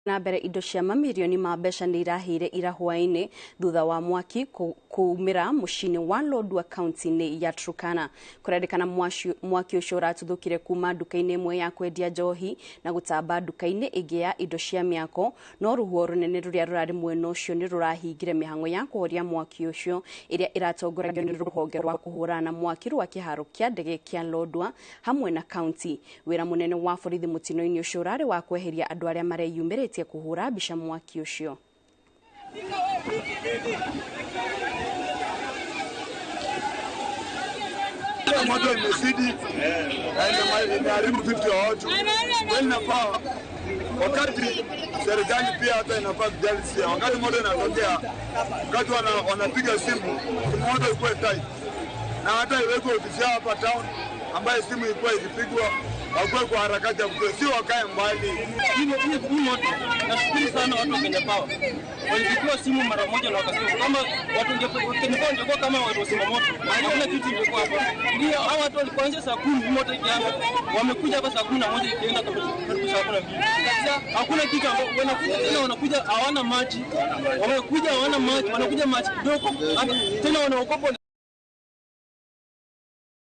Na mbere indo cia mamirioni ma mbeca nĩ irahĩire ira hwaĩ-inĩ thutha wa mwaki kuumĩra mũciĩ-inĩ wa Lodwar kaunti-inĩ ya Turkana. Kũrerĩkana mwaki ũcio ũratuthũkire kuma nduka-inĩ ĩmwe ya kwendia njohi na gũtamba nduka-inĩ ĩngĩ ya indo cia mĩako, no rũhuho rũnene rũrĩa rũrarĩ mwena ũcio nĩ rũrahingire mĩhang'o ya kũhoria mwaki ũcio ĩrĩa ĩratongoragio nĩ rũhonge rwa kũhũrana na mwaki rwa kĩharo kĩa ndege kĩa Lodwar hamwe na kaunti. Wĩra mũnene wa borithi mũtino-inĩ ũcio ũrarĩ wa kweheria andũ arĩa mareyumĩrĩtie kũhũra mbica mwaki ũcio. Moto imezidi na imeharibu vitu vya watu. Kweli inafaa wakati serikali pia hata inafaa kujali sia. Wakati moto inatokea, wakati wanapiga simu, moto ikuwe tight. Na hata iwekwe ofisi hapa town ambaye simu ilikuwa ikipigwa wakuwe kwa harakati ya kutoa, sio wakae mbali. Hii moto nashukuru sana watu wa Kenya Power. Walichukua simu mara moja na wakasema kama watu Kenya Power ingekuwa kama watu wa moto, hakuna kitu ingekuwa hapa. Ndio hao watu walikuanza saa 10 moto ikianza, wamekuja hapa saa 11 ikienda karibu saa 12. Sasa hakuna kitu ambao wanakuja tena, wanakuja hawana maji. Wamekuja hawana maji, wanakuja maji kidogo, tena wanaogopa.